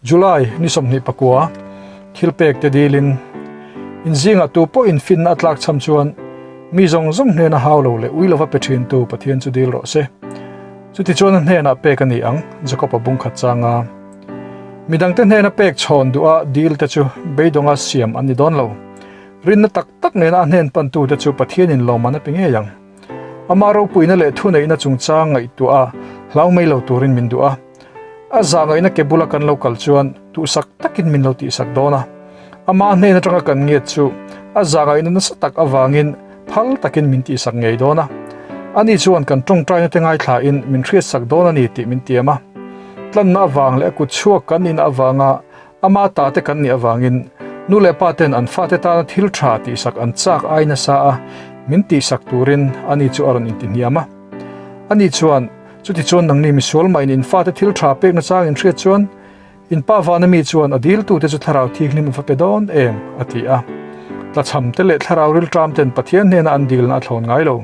July ni 29 thilpek te dilin in zingah tu pawhin finna a tlak cham chuan mi zawng zawng hnena hau lo leh ui lova pe thin tu Pathian chu dil rawh se. Chutichuan a hnenah pek a ni ang, Jakob-a bungkhat changa midangte hnena pek chhawn duha dil te chu beidawnga siam an ni dawn lo. Rinna tak tak nena a hnen pantute chu Pathianin lawmman a pe ngei ang. Amah ropuina leh thuneihna chungchang ngaihtuah a hlau mai lo turin min duh a. A zah ngaihna ke bula kan lo kal chuan tuhsak takin min lo tihsak dawn a. Amah hnen atanga kan ngiat chu a zah ngaihna nasa tak avangin phal takin min tihsak ngei dawn a. Ani chuan kan tawngtaina te ngaithlain min hriatsak dawn a ni tih min tiam a. Tlanna avang leh a kut chhuak kan nihna avanga Ama ta te kan nih avangin nu leh pa ten an fate tana thil tha tihsak an chak ai nasa a, min tihsak turin ani chu a rawn intihniam a. Ani chuan, Chutichuan nangni misual mahin in fate thil tha pek nachang in hriat chuan in pa vana mi chuan a diltute chu thlarau thianghlim a va pe dawn em? a ti a. Tlachham te leh thlarau rilṭam ten Pathian hnena an dilna a thlawn ngai lo.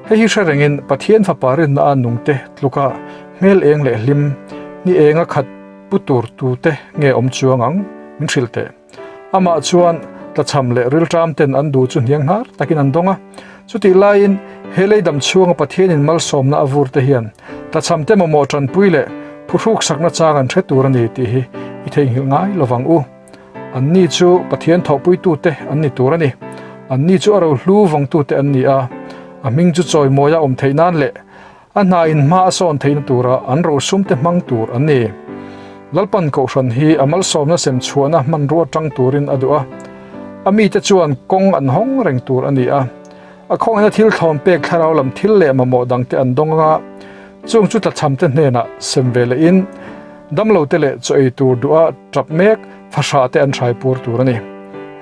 Hei hi hre rengin Pathian fapa rinna a nungte tluka hmel eng leh hlim ni enga khat Pu tur tute nge awm chuang ang? Min hrilh teh. Amah chuan tlachham leh rilṭam ten an duh chu hniang hnar takin an dawng a. Chutih laiin he lei dam chhunga Pathianin malsawmna a vur te hian tlachham te mamawh ṭanpui leh phuhruk sakna chang an hre tur a ni tih hi i theihnghilh ngai lovang u. Anni chu Pathian thawhpuitute an ni tur a ni. Anni chu a rohlu vawngtute an ni a, a hming chu chawimawia awm theih nan leh A hna in hma a sawn theihna tura an rosum te hmang tur an ni. Lalpan Kohhran hi a malsawmna sem chhuahna hmanrua tang turin a duh a. A mite chuan kawng an hawng reng tur a ni a. A khawngina thil thlawn pek thlarau lam thil leh mamawh dangte an dawng anga chung chu tlachham te hnenah sem ve lehin damlo te leh chaw ei tur duha tap mek fahrah te an hrai pur tur a ni.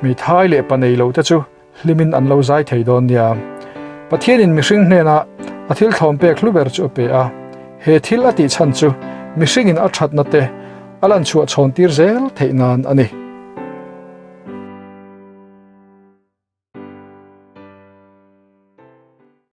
Hmeithai leh pa nei lo te chu Hlimin an lo zai thei dawn nia. Pathianin mihring hnenah a thil thlawm pek hlu ber chu a pe a. He thil a tih chhan chu mihringin a thatna te a lan chhuah chhawn tir zel theih nan a ni.